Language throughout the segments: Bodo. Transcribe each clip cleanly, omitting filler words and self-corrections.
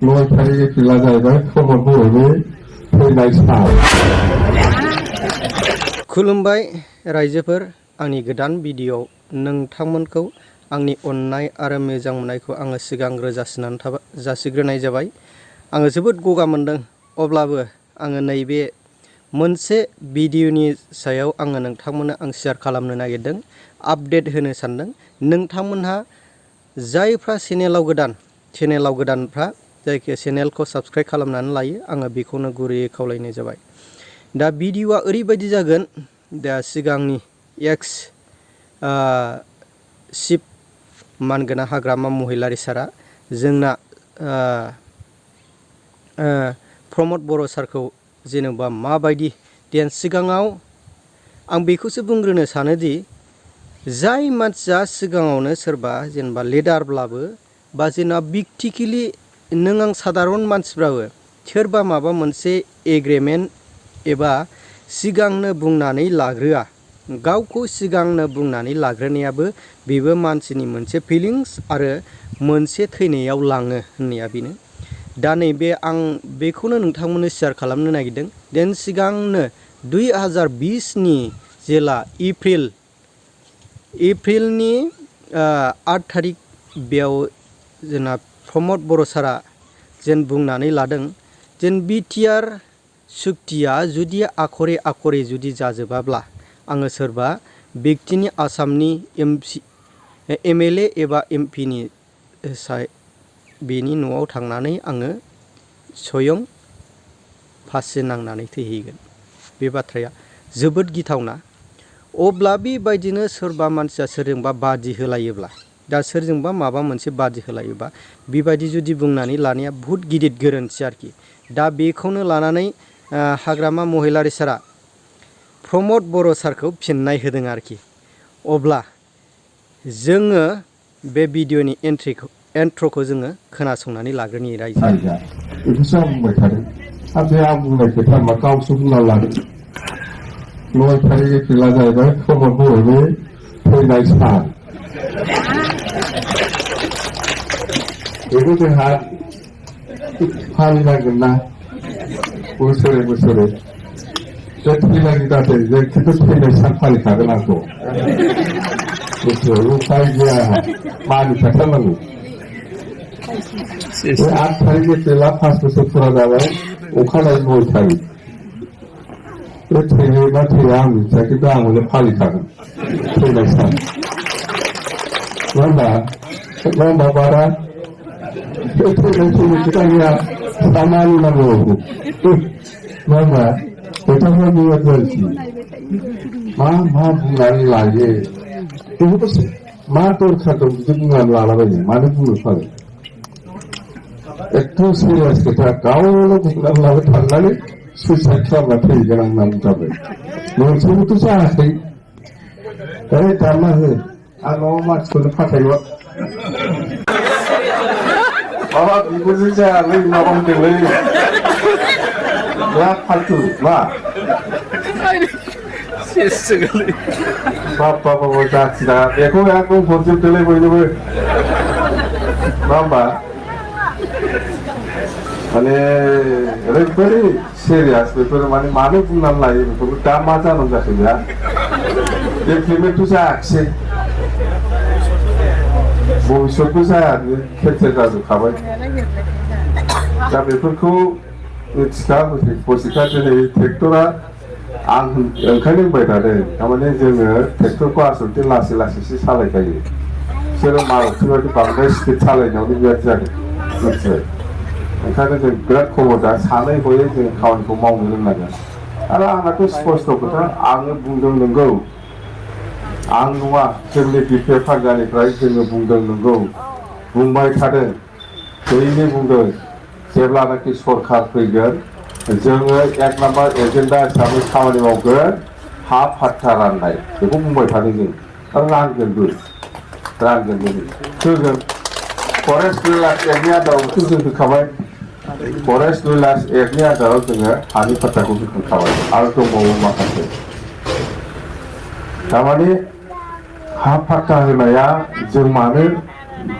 लयथारि गैला जाहैबाय प्रमद बर'नि फैनाय सान। खुलुमबाय रायजोफोर, आंनि गोदान भिडिअ नोंथांमोनखौ आंनि अननाय आरो मोजां मोननायखौ आङो सिगांग्रो जासिग्रोनाय जाबाय। आङो जोबोद गगा मोनदों, अब्लाबो आङो नैबे मोनसे भिडिअनि सायाव आङो नोंथांमोननो आं शेयार खालामनो नागिरदों, आपडेट होनो सानदों। नोंथांमोनहा जायफ्रा चेनेलाव गोदानफ्रा जायखिया चेनेलखौ साबस्क्राइब खालामनानै लायो, आङो बेखौनो गुरैयै खावलायनाय जाबाय। दा भिडिअआ ओरैबायदि जागोन, दा सिगांनि एक्स चिफ मानगोनां हाग्रामा महिलारि सारा जोंना प्रमद बर' सारखौ जेनेबा माबायदि सिगाङाव आं बेखौसो बुंग्रोनो सानोदि, जाय मानसिया सिगाङावनो सोरबा जेनेबा लिडारब्लाबो बा जेनेबा बिक्टिकेलि नों आं सादारन मानसिफ्राबो सोरबा माबा मोनसे एग्रिमेन्ट एबा सिगांनो बुंनानै लाग्रोआ, गावखौ सिगांनो बुंनानै लाग्रोनायाबो बेबो मानसिनि मोनसे फिलिंस आरो मोनसे थैनायाव लाङो होननाया बेनो। दा नैबे आं बेखौनो नोंथांमोननो शेयार खालामनो नागिरदों। देन सिगांनो 2020नि जेला एप्रिलनि 8 थारिख बेयाव जोंना प्रमद बर' सारा जेन बुंनानै लादों, जेन BTR सuktiaआ जुदि आखरे जुदि जाजोबाब्ला आङो सोरबा व्यक्तिनि आसामनि MLA एबा MPनि बेनि न'आव थांनानै आङो स्वयं फासि नांनानै थैहैगोन। बे बाथ्राया जोबोद गिथावना। अब्ला बेबायदिनो सोरबा मानसिया सोरजोंबा बादि होलायोब्ला, दा सोरजोंबा माबा मोनसे बादि होलायोबा बेबायदि जुदि बुंनानै लानाया बहुद गिदिर गोरोन्थि आरोखि। दा बेखौनो लानानै हाग्रामा महिलारि सारा प्रमद बर' सारखौ फिननाय होदों आरोखि। अब्ला जोङो बे भिडिअनि एन्ट्र'खौ जोङो खोनासंनानै लाग्रोनि रायजो। बेखौसो आं बुंबाय थादों। आरो आं बुंनाय खोथा मा गावसो बुंना लादों। लयथारि गैला जाहैबाय प्रमद बर'नि फैनाय सान। बेखौ जोंहा फालिनांगोन ना बोसोरे बोसोरे। बे थैनायनि दाथै जों खिन्थु फैनाय सान फालिखागोन आंखौ गोसोआव उपाय गैया, मानिखाथारनांगौ। बे 8 थारिख एप्रिला 5 बोसोर फुरा जाबाय, अखानायै 9 थारिख। बे थैनाय बा थैया आं मिथिया, खिन्थु आं हले फालिखागोन फैनाय सान। नङा होमबा बारा बे थैनाय खोथा गैया, खामानि नांगौ। नङा होमबा खोथाफ्रा बेबायदि आरोखि। मा बुंनानै लायो बेखौथ' मा दरखार दं बिदि बुंनानै लालाबायो, मानो बुंनो फानो। एकदम सिरियास खोथा, गावनो बुंनानै लाबाय थानानै सुइसाइड खालामना थैगोन आं होनना बुंथारबाय। मोनसेबोथ' जायाखै। दाना हो, आंनाव मानसिखौनो फाथायहर। माबा बिबोजों जायालै, माबा होनदोंलै बिराद फाल्थु। मा बाबा जाथिना बेखौ एकदम हरजोबदोलै बयनोबो। नङा होमबा माने ओरैबायदि सिरियास बेफोरो, माने मानो बुंनानै लायो बेफोरखौ। दा मा जानांगौ जाखो बेहा? इमप्लिमेन्टथ' जायाखिसै, भबिष्यतबो जाया, केन्सेल जाजोबखाबाय। दा बेफोरखौ मिथिखा बसिखा। दिनै ट्रेक्टरा आं ओंखायनो बुंबाय थादों, थारमाने जोङो ट्रेक्टरखौ आसलथे लासै लासैसो सालायखायो। बिसोरो मारुति बायदि बांद्राय स्पिड सालायनायावनो बेबायदि जादों, मिथिबाय। ओंखायनो जों बिराद खबरदार, सानै हयै जों खामानिखौ मावनो रोंनांगोन। आरो आंनाथ' स्पस्ट खोथा, आङो बुंदों नंगौ, आं नङा, जोंनि BTR फानजानिफ्राय जोङो बुंदों नंगौ, बुंबाय थादों, दैलि बुंदों। जेब्लानाखि सरखार फैगोन जोङो 1 नाम्बार एजेन्डा हिसाबै खामानि मावगोन हा फाट्टा राननाय, बेखौ बुंबाय थादों जों। आरो रानगोनबो होगोन। फरेस्ट रुलार्स एक्टनि आन्दारावथ' जों होखाबाय। फरेस्ट रुलार्स एक्टनि आन्दाराव जोङो हानि फाट्टाखौ होखाबाय, आरो दंबावो माखासे। थारमाने हा फाट्टा होनाया जों मानो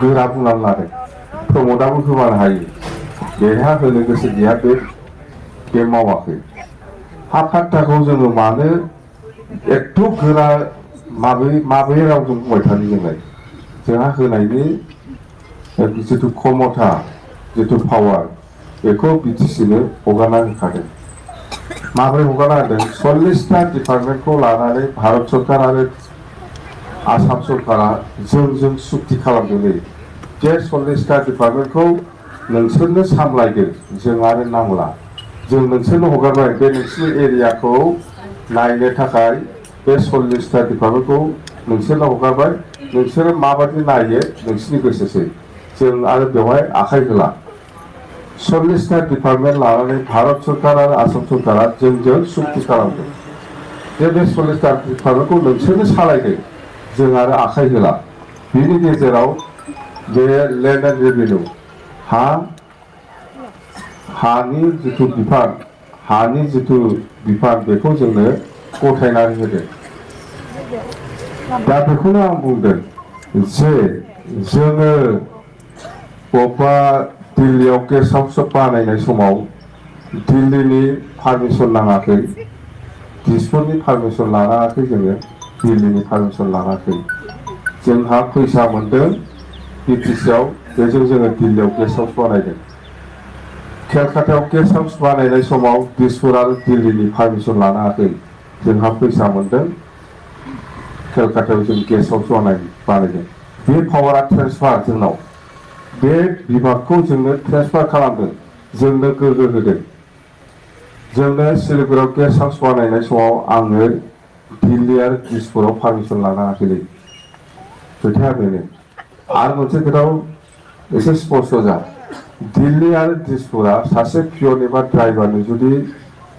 गोरा बुंनानै लादों, प्रमदाबो होबानो हायो। बेहा होनो गोसो गैया बे मावाखै हा फाट्टाखौ जोङो मानो एथ' गोरा माबे रावजों बुंबाय थानो जोंलाय जोंहा होनायनि जिथु क्षमता जिथु पावार बेखौ बिटिसिनो हगारना होखादों माबोरै हगारना होदों 40टा डिपार्टमेन्टखौ लानानै भारत सरकार आरो आसाम सरकारा जोंजों सुक्ति खालामदों जे 40टा डिपार्टमेन्टखौ नोंसोरनो सामलायदो जों आरो नांला जों नोंसोरनो हगारबाय बे नोंसिनि एरियाखौ नायनो थाखाय बे 40टा डिपार्टमेन्टखौ नोंसोरनो हगारबाय नोंसोरो माबायदि नायो नोंसिनि गोसोसै जों आरो बेवहाय आखाइ होला 40टा डिपार्टमेन्ट लानानै भारत सरकार आरो आसाम सरकारा जोंजों सुक्ति खालामदों जे बे 40टा डिपार्टमेन्टखौ नोंसोरनो सालायदो जों आरो आखाइ होला बिनि गेजेराव बे लेन्ड एन्ड रेभिनिउ हानि जिथु बिफान बेखौ जोंनो गथायनानै होदों दा बेखौनो आं बुंदों जे जोङो बबेबा दिल्लीयाव गेस्ट हाउस बानायनाय समाव दिल्लीनि पारमिसन नाङाखै दिसपुरनि पारमिसन लानाङाखै जोङो दिल्लीनि पारमिसन लानाङाखै जोंहा फैसा मोनदों बिटिसिआव बेजों जोङो दिल्लीयाव गेस्ट हाउस बानायदों केलकातायाव गेस्ट हाउस बानायनाय समाव दिसपुर आरो दिल्लीनि पारमिसन लानाङाखै जोंहा फैसा मोनदों केलकातायाव जों गेस्ट हाउस बानायदों बे पावारा ट्रेन्सफार जोंनाव बे बिभागखौ जोंनो ट्रेन्सफार खालामदों जोंनो गोहो होदों जोंनो सिलिगुरियाव गेस्ट हाउस बानायनाय समाव आङो दिल्ली आरो दिसपुराव पारमिसन लानाङाखैलै खोथाया बेनो आरो मोनसे खोथाव एसे स्पष्ट जा दिल्ली आरो दिसपुरा सासे पियन एबा ड्राइभारनो जुदि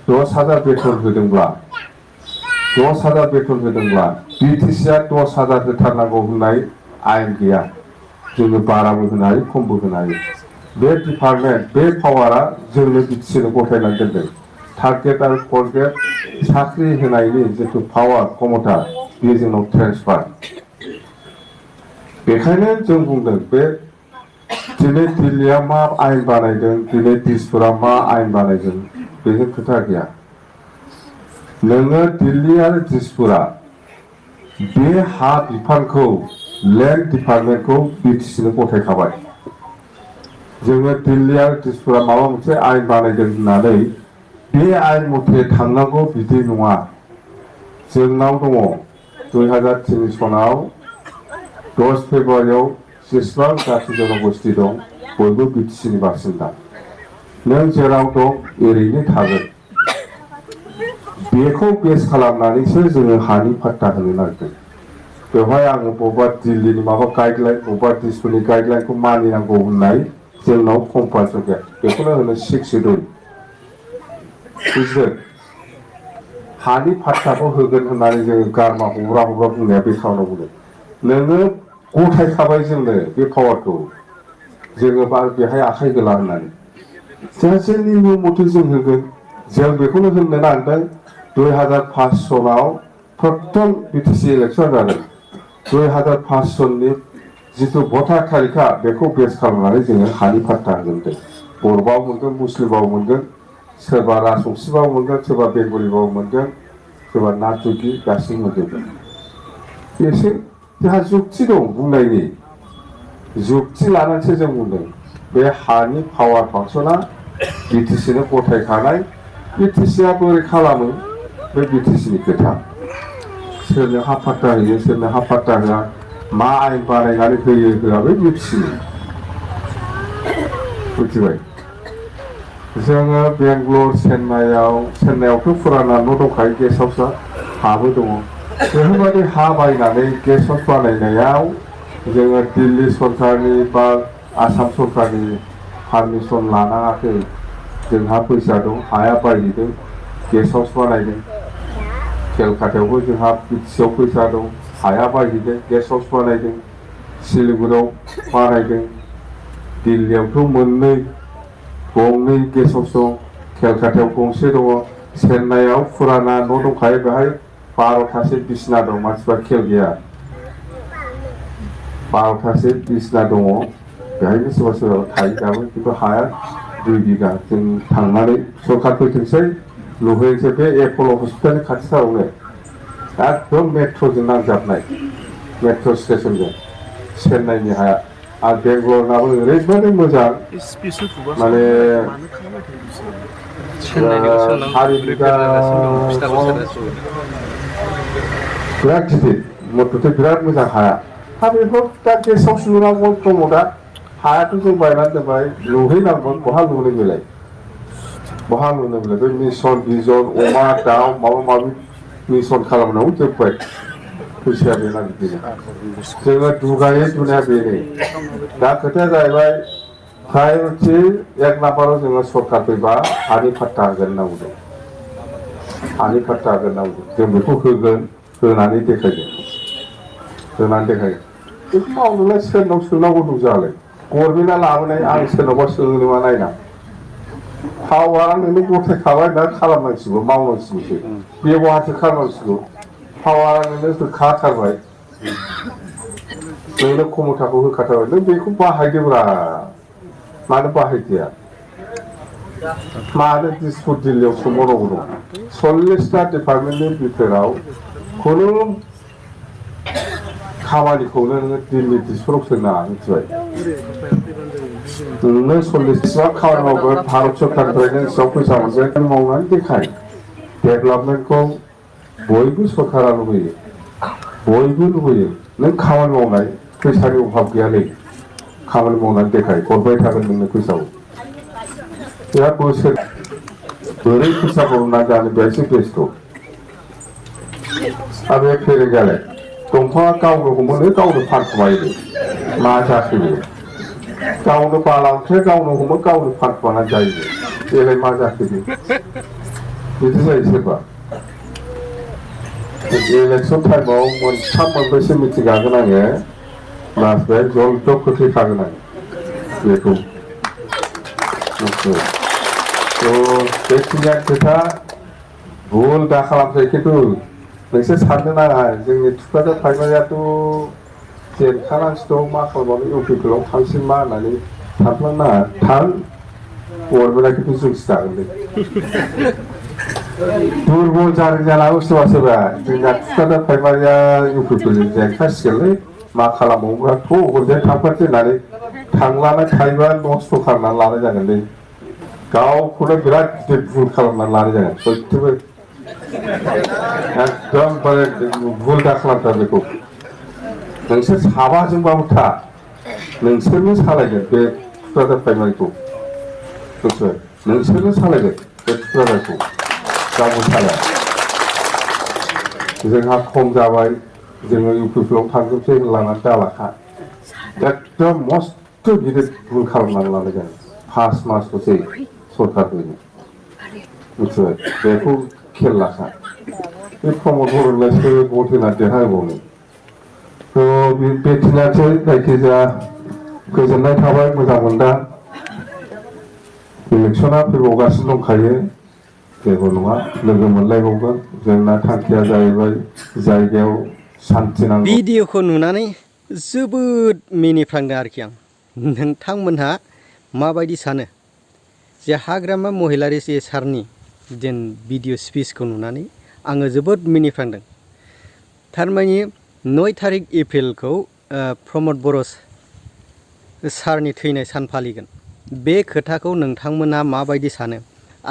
10,000 बेथन होदोंब्ला बिटिसिआ 10,000 होथारनांगौ होननाय आयेन गैया जोङो बाराबो होनो हायो खमबो होनो हायो बे डिपार्टमेन्ट बे पावारा जोंनो बिटिसिनो गथायनानै दोनदों टार्गेट आरो फरगेट साख्रि होनायनि जिथु पावार क्षमता बेयो जोंनाव ट्रेन्सफार बेखायनो जों बुंदों बे दिनै दिल्लीया मा आयेन बानायदों दिनै दिसपुरा मा आयेन बानायदों बेजों खोथा गैया नोङो दिल्ली आरो दिसपुरा बे हा बिफानखौ लेन्ड डिपार्टमेन्टखौ बिटिसिनो गथायखाबाय जोङो दिल्ली आरो दिसपुरा माबा मोनसे आयेन बानायदों होननानै बे आयेन मथे थांनांगौ बिदि नङा जोंनाव दङ 2003 सनाव 10 फेब्रुवारियाव जेसेबां जाथि जनगोष्ठी दं बयबो बिटिसिनि बासिन्दा नों जेराव दं ओरैनो थागोन बेखौ बेस खालामनानैसो जोङो हानि फाट्टा होनो नागिरदों बेवहाय आङो बबेबा दिल्लीनि माबा गाइडलाइन बबेबा दिसपुरनि गाइडलाइनखौ मानिनांगौ होननाय जोंनाव कम्पालसन गैया बेखौनो होनो 6 शिड्युल बुजिदों हानि फाट्टाखौ होगोन होननानै जोङो गारमा हब्रा बुंनाया बे खामानियाव बुंदों नोङो गथायखाबाय जोंनो बे पावारखौ जोङो बेहाय आखाइ होला होननानै जोंनि नियम मथे जों होगोन जों बेखौनो होननो नागिरदों 2005 सनाव प्रथम बिटिसि इलेक्सन जादों 2005 सननि जिथु भटार तारिखा बेखौ बेस खालामनानै जोङो हानि फाट्टा होगोन बर'बाबो मोनगोन मुस्लिमबाबो मोनगोन सोरबा राजबंशीबाबो मोनगोन सोरबा बेंगलिबाबो मोनगोन सोरबा नाथुकी गासिबो मोनजोबगोन एसे जोंहा जुक्ति दं बुंनायनि जुक्ति लानानैसो जों बुंदों बे हानि पावार फांसना बिटिसिनो गथायखानाय बिटिसिआ बोरै खालामो बे बिटिसिनि खोथा सोरनो हा फाट्टा होयो सोरनो हा फाट्टा होआ मा आयेन बानायनानै होयो होआ बे बिटिसिनि बुजिबाय जोङो बेंगलर चेन्नाइआवथ' फुराना न' दंखायो गेस्ट हाउसआ हाबो दङ बेफोरबायदि हा बायनानै गेस्ट हाउस बानायनायाव जोङो दिल्ली सरकारनि बा आसाम सरकारनि पारमिसन लानाङाखै जोंहा फैसा दं हाया बायहैदों गेस्ट हाउस बानायदों केलकातायावबो जोंहा बिटिसिआव फैसा दं हाया बायहैदों गेस्ट हाउस बानायदों सिलिगुरियाव बानायदों दिल्लीयावथ' गंनै गेस्ट हाउस दं केलकातायाव गंसे दङ चेन्नाइआव फुराना न' दंखायो बेहाय 12थासो बिसिना दं मानसिफ्रा खेल गैया 12थासो बिसिना दङ बेहायनो सोरबा थायो दाबो खिन्थु हाया 2 बिघा जों थांनानै सरकार फैथोंसै लुहैनोसै बे एपल' हस्पिटालनि खाथिथारावनो एकदम मेट्र'जों नांजाबनाय मेट्र' स्टेशनजों चेन्नाइनि हाया आरो बेंगलरनाबो ओरैबायदि मोजां माने 4 बिघा बिराद गिदिर मथथे बिराद मोजां हाया हा बेखौ दा गेसावसो लुनांगौ प्रमदा हायाथ' जों बायनानै दोनबाय लुहैनांगोन बहा लुनो बेलाय बहा लुनो बेलाय बे मिसन बिजन अमा दाउ माबा माबि मिसन खालामनायाव जोब्बाय फैसाया बेना बिदिनो जोङो दुगायै दुनाया बेनो दा खोथाया जाहैबाय प्रायरिटि 1 नाम्बाराव जोङो सरकार फैबा हानि फाट्टा होगोन होनना बुंदों हानि फाट्टा होगोन होनना बुंदों जों बेखौ होगोन होनानै देखायगोन बेखौ मावनोलाय सोरनाव सोंनांगौ दं जोंहालाय गभर्नमेन्टआ लाबोनाय आं सोरनावबा सोंनो मा नायना पावारा नोंनो गथायखाबाय दा खालामनांसिगौ मावनांसिगौसो बेब'हारसो खालामनांसिगौ पावारा नोंनो होखाथारबाय नोंनो क्षमताखौ होखाथारबाय नों बेखौ बाहायदोब्रा मानो बाहायदिया मानो दिसपुर दिल्लीयाव सोंबावनांगौ दं 40टा डिपार्टमेन्टनि बिथोराव खुनु खामानिखौनो नोङो दिल्ली दिसपुराव सोंनाङा मिथिबाय नोंनो 40 खामानि मावगोन भारत सरकारनिफ्राय नों बेसेबां फैसा मोनगोन मावनानै देखाय डेभेलपमेन्टखौ बयबो सरकारा लुबैयो बयबो लुबैयो नों खामानि मावनाय फैसानि अभाब गैयालै खामानि मावनानै देखाय हरबाय थागोन नोंनो फैसाखौ बिराद बोसोर बोरै फैसा बरननानै जानो बेसो बेस्थ' आरो बे फेरेंगालाय दंफाङा गावनो हमोनो गावनो फानखुमायो मा जाखो बे गावनो बाला अन्थाइ गावनो हमो गावनो फानखुमानानै जायो बेलाय मा जाखो बे बिदि जायो सोरबा इलेक्सन टाइमाव 3-4 मिटिं गागोन आङो बास बे जल जब खोख्लैखागोन आं बेखौ बेखिनिया खोथा भुल दा खालामसै खिन्थु नोंसोर साननो नाङा जोंनि थुक्राझार प्राइमारियाथ' जेनखानांसो दं मा खालामबावनो इउपिपिएलआव थांसै मा होननानै सानफ्लांनो नाङा थां गभर्नमेन्टआ खिन्थु जोंसो जागोनलै दुरबल जादों जानांगौ सोरबा सोरबा जोंना थुक्राझार प्राइमारिया इउपिपिएलजों जेनखासिगोनलै मा खालामबावोब्रा थ' हरजाय थांफानोसै होननानै थांलाना थायोबा नस्थ' खालामनानै लानाय जागोनलै गावखौनो बिराद गिदिर भुल खालामनानै लानाय जागोन सयथ'बो एकदमबारे भुल दा खालामथार बेखौ नोंसोर साबाजोंबाबो था नोंसोरनो सालायगोन बे थुक्राझार प्राइमारिखौ मिथिबाय नोंसोरनो सालायगोन बे थुक्राझारखौ रावबो सालाया जोंहा खम जाबाय जोङो इउपिपिएलआव थांजोबसै होनलांनानै दालाखा एकदम मस्थ' गिदिर भुल खालामनानै लानाय जागोन 5 मासल'सै सरकार फैनो मिथिबाय बेखौ खेल लाखा बे प्रमद बर'लाय सोर भट होना देरहाहोबावनो थ' बेखिनियानोसै जायखिजाया गोजोननाय थाबाय मोजां मोनदां इलेक्सना फैबावगासिनो दंखायो जेबो नङा लोगो मोनलायबावगोन जोंना थांखिया जाहैबाय जायगायाव सान्थि नांगौ भिडिअखौ नुनानै जोबोद मिनिफ्लांदों आरोखि आं नोंथांमोनहा माबायदि सानो जे हाग्रामा महिलारि सारनि जेन भिडिअ स्पिचखौ नुनानै आङो जोबोद मिनिफ्लांदों थारमानि 9 तारिख एप्रिलखौ प्रमद बर' सारनि थैनाय सान फालिगोन बे खोथाखौ नोंथांमोना माबायदि सानो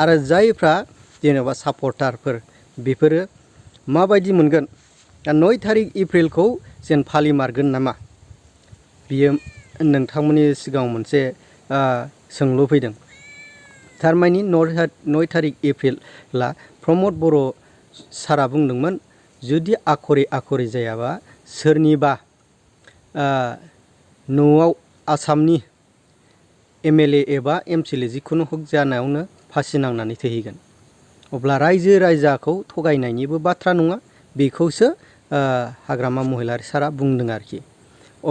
आरो जायफ्रा जेनेबा सापर्टारफोर बेफोरो माबायदि मोनगोन 9 तारिख एप्रिलखौ जेन फालिमारगोन नामा बियो नोंथांमोननि सिगाङाव मोनसे सोंलु फैदों थारमानि 9 तारिख एप्रिला प्रमद बर' सारा बुंदोंमोन जुदि आखरे जायाबा सोरनिबा न'आव आसामनि एमएलए एबा एमसिएलए जिखुनु हक जानायावनो फासि नांनानै थैहैगोन अब्ला रायजो राजाखौ थगायनायनिबो बाथ्रा नङा बेखौसो हाग्रामा महिलारि सारा बुंदों आरोखि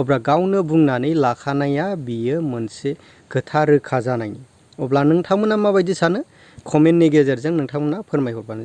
अब्ला गावनो बुंनानै लाखानाया बियो मोनसे खोथा रोखा जानायनि अब्ला नोंथांमोना माबायदि सानो कमेन्टनि गेजेरजों नोंथांमोना फोरमायहरबानो जाबाय।